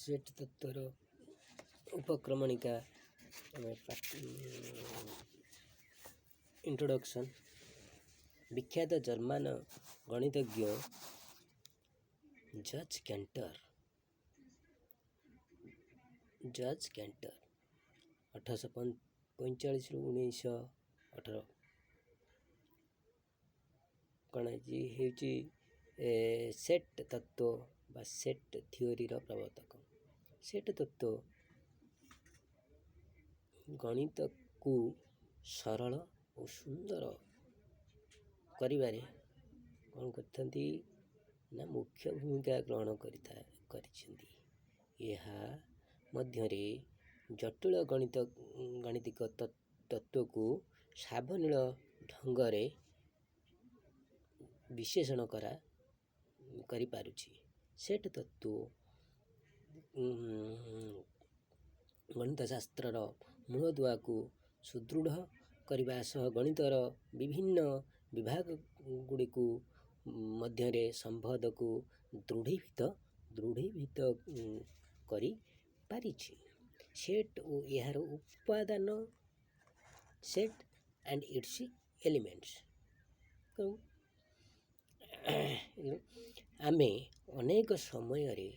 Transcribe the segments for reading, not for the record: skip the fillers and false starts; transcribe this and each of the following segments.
Set ତତ୍ତ୍ୱର ଉପକ୍ରମଣିକା, ଆମେ introduction. ବିଖ୍ୟାତ German ଗଣିତଜ୍ଞ George କ୍ୟାଣ୍ଟର, George କ୍ୟାଣ୍ଟର 1845ରୁ 1918, କ'ଣ ହେଉଛି ସେଟ୍ ତତ୍ତ୍ୱ ବା ସେଟ୍ ଥିଓରିର ପ୍ରବର୍ତ୍ତକ। ସେଟ୍ ତତ୍ତ୍ୱ ଗଣିତକୁ ସରଳ ଓ ସୁନ୍ଦର କରିବାରେ କ'ଣ କରିଥାନ୍ତି ନା ମୁଖ୍ୟ ଭୂମିକା ଗ୍ରହଣ କରିଛନ୍ତି। ଏହା ମଧ୍ୟରେ ଜଟିଳ ଗାଣିତିକ ତତ୍ତ୍ୱକୁ ସାବଲୀଳ ଢଙ୍ଗରେ ବିଶ୍ଳେଷଣ କରିପାରୁଛି। ସେଟ୍ ତତ୍ତ୍ୱ ଗଣିତ ଶାସ୍ତ୍ରର ମୂଳଦୁଆକୁ ସୁଦୃଢ଼ କରିବା ସହ ଗଣିତର ବିଭିନ୍ନ ବିଭାଗ ଗୁଡ଼ିକୁ ମଧ୍ୟରେ ସମ୍ବନ୍ଧକୁ ଦୃଢ଼ୀଭୂତ କରିପାରିଛି। ସେଟ୍ ଓ ଏହାର ଉପାଦାନ, ସେଟ୍ ଆଣ୍ଡ it's elements. ଆମେ ଅନେକ ସମୟରେ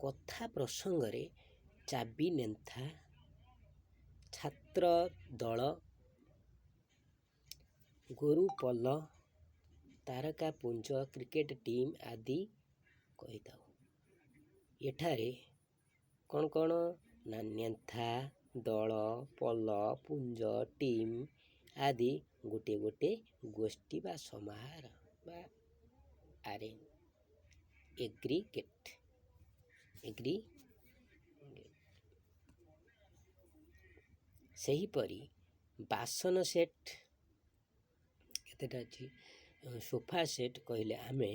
କଥା ପ୍ରସଙ୍ଗରେ ଚାବି ନେନ୍ଥା, ଛାତ୍ର ଦଳ, ଗୋରୁ ପଲ, ତାରକାପୁଞ୍ଜ, କ୍ରିକେଟ ଟିମ୍ ଆଦି କହିଥାଉ। ଏଠାରେ କ'ଣ କ'ଣ ନା ନେନ୍ଥା, ଦଳ, ପଲ, ପୁଞ୍ଜ, ଟିମ୍ ଆଦି ଗୋଟିଏ ଗୋଟିଏ ଗୋଷ୍ଠୀ ବା ସମାହାର ବା ଆରେ ଏଗ୍ରିଗେଟ୍ ଏଗ୍ରି। ସେହିପରି ବାସନ ସେଟ୍ କେତେଟା ଅଛି, ସୋଫା ସେଟ୍ କହିଲେ ଆମେ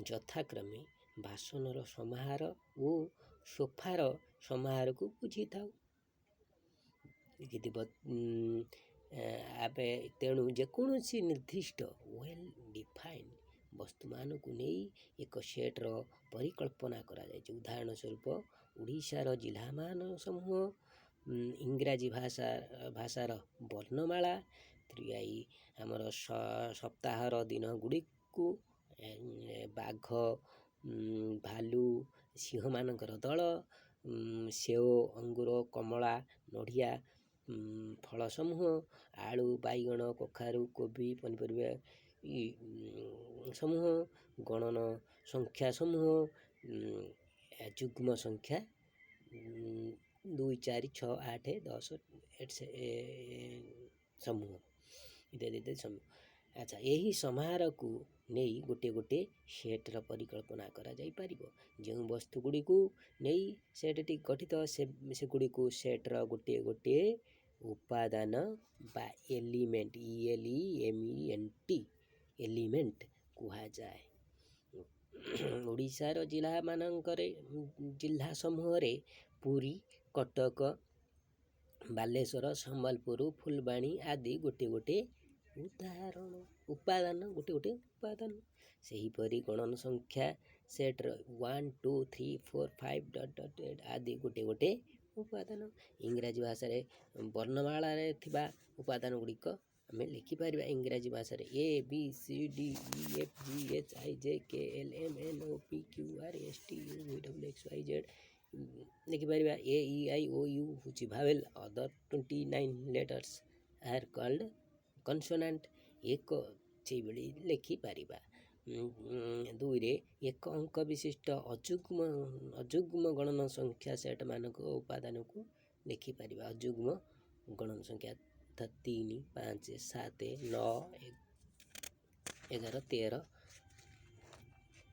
ଯଥାକ୍ରମେ ବାସନର ସମାହାର ଓ ସୋଫାର ସମାହାରକୁ ବୁଝିଥାଉ। ଦେଖିଥିବ ତେଣୁ ଯେକୌଣସି ନିର୍ଦ୍ଦିଷ୍ଟ, ୱେଲ୍ ଡିଫାଇନ୍ଡ ବସ୍ତୁମାନଙ୍କୁ ନେଇ ଏକ ସେଟ୍ର ପରିକଳ୍ପନା କରାଯାଇଛି। ଉଦାହରଣ ସ୍ୱରୂପ, ଓଡ଼ିଶାର ଜିଲ୍ଲାମାନ ସମୂହ, ଇଂରାଜୀ ଭାଷାର ବର୍ଣ୍ଣମାଳା, ତ୍ରିଆଇ ଆମର ସପ୍ତାହର ଦିନ ଗୁଡ଼ିକୁ, ବାଘ, ଭାଲୁ, ସିଂହମାନଙ୍କର ଦଳ, ସେଓ, ଅଙ୍ଗୁର, କମଳା, ନଡ଼ିଆ ଫଳ ସମୂହ, ଆଳୁ, ବାଇଗଣ, କଖାରୁ, କୋବି ପନିପରିବା ସମୂହ, ଗଣନ ସଂଖ୍ୟା ସମୂହ, ଯୁଗ୍ମ ସଂଖ୍ୟା 2, 4, 6, 8, 10 ସମୂହ ଇତ୍ୟାଦି ଇତ୍ୟାଦି ସମୂହ। ଆଚ୍ଛା, ଏହି ସମାହାରକୁ ନେଇ ଗୋଟିଏ ଗୋଟିଏ ସେଟ୍ର ପରିକଳ୍ପନା କରାଯାଇପାରିବ। ଯେଉଁ ବସ୍ତୁ ଗୁଡ଼ିକୁ ନେଇ ସେଟ୍ଟି ଗଠିତ, ସେଗୁଡ଼ିକୁ ସେଟ୍ର ଗୋଟିଏ ଗୋଟିଏ ଉପାଦାନ ବା element, ELEMENT, element କୁହାଯାଏ। ଓଡ଼ିଶାର ଜିଲ୍ଲାମାନଙ୍କରେ, ଜିଲ୍ଲା ସମୂହରେ ପୁରୀ, କଟକ, ବାଲେଶ୍ୱର, ସମ୍ବଲପୁର, ଫୁଲବାଣୀ ଆଦି ଗୋଟିଏ ଗୋଟିଏ ଉଦାହରଣ, ଉପାଦାନ, ଗୋଟିଏ ଗୋଟିଏ ଉପାଦାନ। ସେହିପରି ଗଣନ ସଂଖ୍ୟା ସେଟ୍ର 1, 2, 3, 4, 5 ଡଟ୍ ଡଟ୍ ଆଦି ଗୋଟିଏ ଗୋଟିଏ ଉପାଦାନ। ଇଂରାଜୀ ଭାଷାରେ ବର୍ଣ୍ଣମାଳାରେ ଥିବା ଉପାଦାନ ଗୁଡ଼ିକ ଆମେ ଲେଖିପାରିବା। ଇଂରାଜୀ ଭାଷାରେ A, B, C, D, E, F, G, H, I, J, K, L, M, N, O, P, Q, R, S, T, U, V, W, X, Y, Z ଲେଖିପାରିବା। A, E, I, O, U ହେଉଛି vowel, other 29 letters are called consonant। ଏକ ସେଇଭଳି ଲେଖିପାରିବା। ଦୁଇରେ ଏକ ଅଙ୍କ ବିଶିଷ୍ଟ ଅଯୁଗ୍ମ ଗଣନ ସଂଖ୍ୟା set ମାନଙ୍କ ଉପାଦାନକୁ ଲେଖିପାରିବା। ଅଯୁଗ୍ମ ଗଣନ ସଂଖ୍ୟା 3, 5, 7, 9, 11, 13,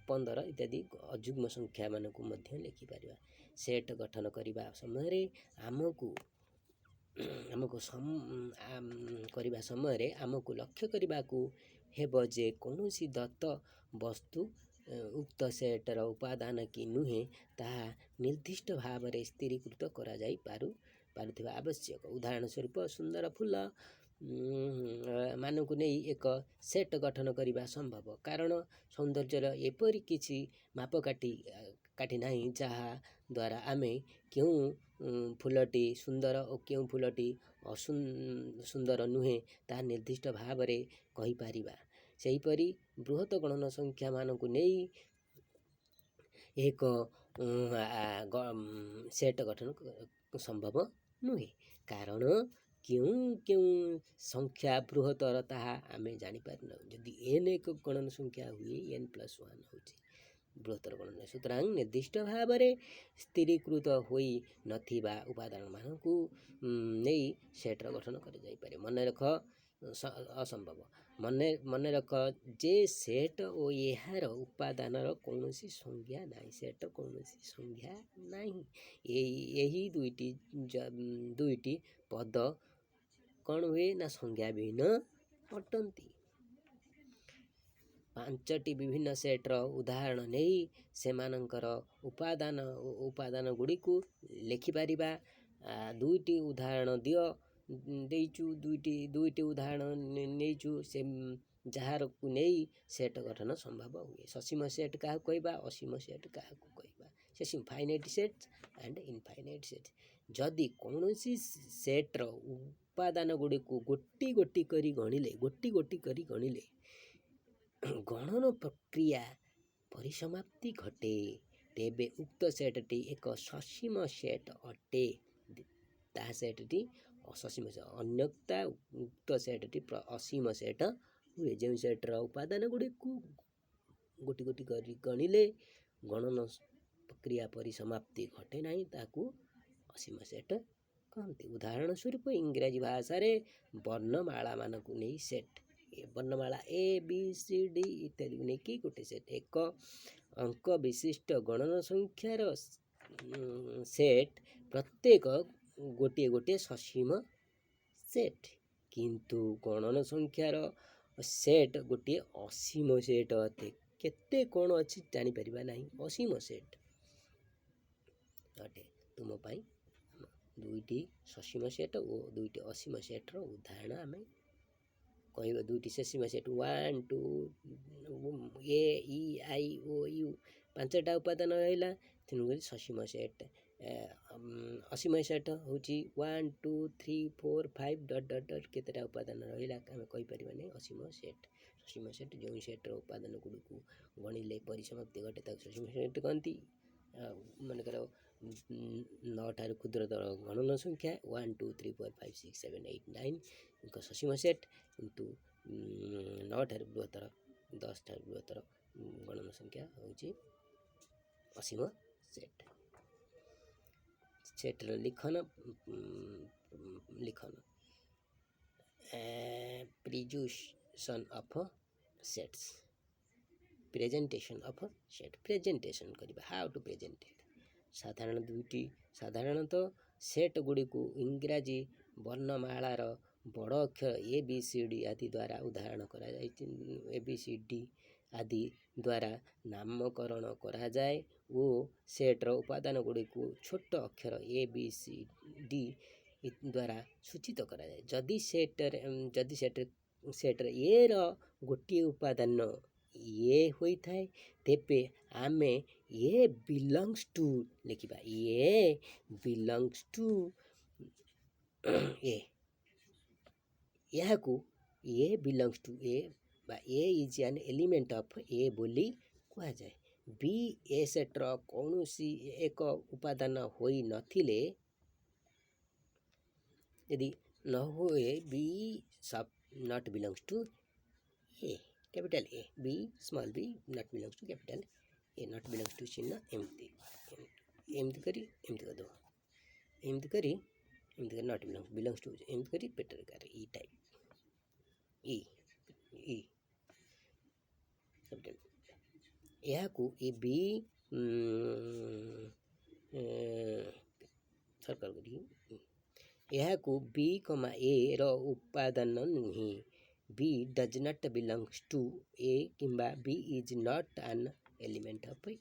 15 ଇତ୍ୟାଦି ଅଯୁଗ୍ମ ସଂଖ୍ୟାମାନଙ୍କୁ ମଧ୍ୟ ଲେଖିପାରିବା। ସେଟ୍ ଗଠନ କରିବା ସମୟରେ ଆମକୁ କରିବା ସମୟରେ ଆମକୁ ଲକ୍ଷ୍ୟ କରିବାକୁ ହେବ ଯେ କୌଣସି ଦତ୍ତ ବସ୍ତୁ ଉକ୍ତ ସେଟ୍ର ଉପାଦାନ କି ନୁହେଁ, ତାହା ନିର୍ଦ୍ଦିଷ୍ଟ ଭାବରେ ସ୍ଥିରୀକୃତ କରାଯାଇ ପାରୁଥିବା ଆବଶ୍ୟକ। ଉଦାହରଣ ସ୍ୱରୂପ, ସୁନ୍ଦର ଫୁଲ ମାନଙ୍କୁ ନେଇ ଏକ ସେଟ୍ ଗଠନ କରିବା ସମ୍ଭବ, କାରଣ ସୌନ୍ଦର୍ଯ୍ୟର ଏପରି କିଛି ମାପକାଠି ମାପକାଠି ନାହିଁ, ଯାହା ଦ୍ୱାରା ଆମେ କେଉଁ ଫୁଲଟି ସୁନ୍ଦର ଓ କେଉଁ ଫୁଲଟି ସୁନ୍ଦର ନୁହେଁ, ତାହା ନିର୍ଦ୍ଦିଷ୍ଟ ଭାବରେ କହିପାରିବା। ସେହିପରି ବୃହତ ଗଣନ ସଂଖ୍ୟାମାନଙ୍କୁ ନେଇ ଏକ ସେଟ୍ ଗଠନ ସମ୍ଭବ ନୁହେଁ, କାରଣ କେଉଁ କେଉଁ ସଂଖ୍ୟା ବୃହତ୍ତର, ତାହା ଆମେ ଜାଣିପାରୁନାହୁଁ। ଯଦି ଏନ୍ ଏକ ଗଣନ ସଂଖ୍ୟା ହୁଏ, ଏନ୍ ପ୍ଲସ୍ ୱାନ୍ ହେଉଛି ବୃହତ୍ତର ଗଣନ। ସୁତରାଂ ନିର୍ଦ୍ଦିଷ୍ଟ ଭାବରେ ସ୍ଥିରୀକୃତ ହୋଇ ନଥିବା ଉପାଦାନମାନଙ୍କୁ ନେଇ ସେଟ୍ର ଗଠନ କରାଯାଇପାରେ। ମନେ ରଖ, ଅସମ୍ଭବ। ମନେ ରଖ ଯେ ସେଟ୍ ଓ ଏହାର ଉପାଦାନର କୌଣସି ସଂଜ୍ଞା ନାହିଁ। ସେଟ୍ର କୌଣସି ସଂଜ୍ଞା ନାହିଁ। ଏହି ଦୁଇଟି ପଦ କ'ଣ ହୁଏ ନା ସଂଜ୍ଞାବିହୀନ ଅଟନ୍ତି। ପାଞ୍ଚଟି ବିଭିନ୍ନ ସେଟ୍ର ଉଦାହରଣ ନେଇ ସେମାନଙ୍କର ଉପାଦାନ ଗୁଡ଼ିକୁ ଲେଖିପାରିବା। ଦୁଇଟି ଉଦାହରଣ ଦିଅ ଦେଇଛୁ, ଦୁଇଟି ଉଦାହରଣ ନେଇଛୁ, ସେ ଯାହାକୁ ନେଇ ସେଟ୍ ଗଠନ ସମ୍ଭବ ହୁଏ। ସସୀମ ସେଟ୍ କାହାକୁ କହିବା? ଅସୀମ ସେଟ୍ କାହାକୁ କହିବା? ସସୀମ, finite set and infinite set. ଯଦି କୌଣସି ସେଟ୍ର ଉପାଦାନ ଗୁଡ଼ିକୁ ଗୋଟି ଗୋଟି କରି ଗଣିଲେ, ଗୋଟି ଗୋଟି କରି ଗଣିଲେ ଗଣନ ପ୍ରକ୍ରିୟା ପରିସମାପ୍ତି ଘଟେ, ତେବେ ଉକ୍ତ ସେଟ୍ଟି ଏକ ସସୀମ ସେଟ୍ ଅଟେ। ତାହା ସେଟ୍ଟି ଅସୀମ। ଅନ୍ୟଥା ଉକ୍ତ ସେଟ୍ଟି ଅସୀମ ସେଟ୍ ହୁଏ। ଯେଉଁ ସେଟ୍ର ଉପାଦାନ ଗୁଡ଼ିକୁ ଗୋଟି ଗୋଟି କରି ଗଣିଲେ ଗଣନ ପ୍ରକ୍ରିୟା ପରିସମାପ୍ତି ଘଟେ ନାହିଁ, ତାହାକୁ ଅସୀମ ସେଟ୍ କହନ୍ତି। ଉଦାହରଣ ସ୍ୱରୂପ, ଇଂରାଜୀ ଭାଷାରେ ବର୍ଣ୍ଣମାଳାମାନଙ୍କୁ ନେଇ ସେଟ୍, ବର୍ଣ୍ଣମାଳା ଏ, ବି, ସି, ଡି ଇତ୍ୟାଦିକୁ ନେଇକି ଗୋଟେ ସେଟ୍। ଏକ ଅଙ୍କ ବିଶିଷ୍ଟ ଗଣନ ସଂଖ୍ୟାର ସେଟ୍ ପ୍ରତ୍ୟେକ ଗୋଟିଏ ଗୋଟିଏ ସସୀମ ସେଟ୍, କିନ୍ତୁ ଗଣନ ସଂଖ୍ୟାର ସେଟ୍ ଗୋଟିଏ ଅସୀମ ସେଟ୍ ଅଟେ। କେତେ କ'ଣ ଅଛି ଜାଣିପାରିବା ନାହିଁ, ଅସୀମ ସେଟ୍ ଅଟେ। ତୁମ ପାଇଁ ଦୁଇଟି ସସୀମ ସେଟ୍ ଓ ଦୁଇଟି ଅସୀମ ସେଟ୍ର ଉଦାହରଣ ଆମେ କହିବା। ଦୁଇଟି ସସୀମ set one, two, a, e, i, o, u, ପାଞ୍ଚଟା ଉପାଦାନ ରହିଲା, ତେଣୁକରି ସସୀମ ସେଟ୍। ଅସୀମ ସେଟ୍ ହେଉଛି one, two, three, four, five, dot dot dot, କେତେଟା ଉପାଦାନ ରହିଲା ଆମେ କହିପାରିବାନି, ଅସୀମ ସେଟ୍। ସସୀମ ସେଟ୍, ଯେଉଁ ସେଟ୍ର ଉପାଦାନ ଗୁଡ଼ିକୁ ଗଣିଲେ ପରିସମାପ୍ତି ଘଟେ, ତାକୁ ସସୀମ ସେଟ୍ କହନ୍ତି। ଆଉ ମନେକର ନଅଠାରୁ କ୍ଷୁଦ୍ରତର ଗଣନ ସଂଖ୍ୟା one, two, three, four, five, six, seven, eight, nine ଏକ ସସୀମ ସେଟ୍, କିନ୍ତୁ ନଅଠାରୁ ବୃହତ୍ତର, 10ଠାରୁ ବୃହତ୍ତର ଗଣନ ସଂଖ୍ୟା ହେଉଛି ଅସୀମ ସେଟ୍। ସେଟ୍ର ଲିଖନ, presentation of sets, presentation of set, presentation କରିବା, how to present. ସାଧାରଣତଃ ସେଟ୍ ଗୁଡ଼ିକୁ ଇଂରାଜୀ ବର୍ଣ୍ଣମାଳାର ବଡ଼ ଅକ୍ଷର ଏ, ବି, ସି, ଡି ଆଦି ଦ୍ୱାରା ଉଦାହରଣ କରାଯାଇଛି। ଏ, ବି, ସି, ଡି ଆଦି ଦ୍ୱାରା ନାମକରଣ କରାଯାଏ ଓ ସେଟ୍ର ଉପାଦାନ ଗୁଡ଼ିକୁ ଛୋଟ ଅକ୍ଷର ଏ, ବି, ସି, ଡି ଦ୍ୱାରା ସୂଚିତ କରାଯାଏ। ଯଦି ସେଟ୍ରେ ଏର ଗୋଟିଏ ଉପାଦାନ ଏ ହୋଇଥାଏ, ତେବେ ଆମେ ଏ ବିଲଙ୍ଗସ୍ ଟୁ ଲେଖିବା। ଏ ବିଲଙ୍ଗସ୍ ଟୁ ଏ। ଏହାକୁ ଏ ବିଲଙ୍ଗସ୍ ଟୁ ଏ ବା a is an element of A ବୋଲି କୁହାଯାଏ। ବି ଏ ସେଟ୍ର କୌଣସି ଏକ ଉପାଦାନ ହୋଇନଥିଲେ, ଯଦି ନ ହୁଏ, b sub not belongs to A, capital A, b, small b not belongs to capital A, not belongs to ଚିହ୍ନ ଏମିତି ଏମିତି କରି ଏମିତି କରିଦେବ, ଏମିତି କରି ଏମିତି କରି, not belongs to ଏମିତି କରି ପେଟରେ ଗାର ଇ ଟାଇପ୍ ଇ ଇ କ୍ୟାପିଟାଲ। ଏହାକୁ ଏ ବି ସର୍କଲ କରିକି, ଏହାକୁ ବି କମା ଏ ର ଉପାଦାନ ନୁହେଁ, b does not belongs to A କିମ୍ବା b is not an element of A.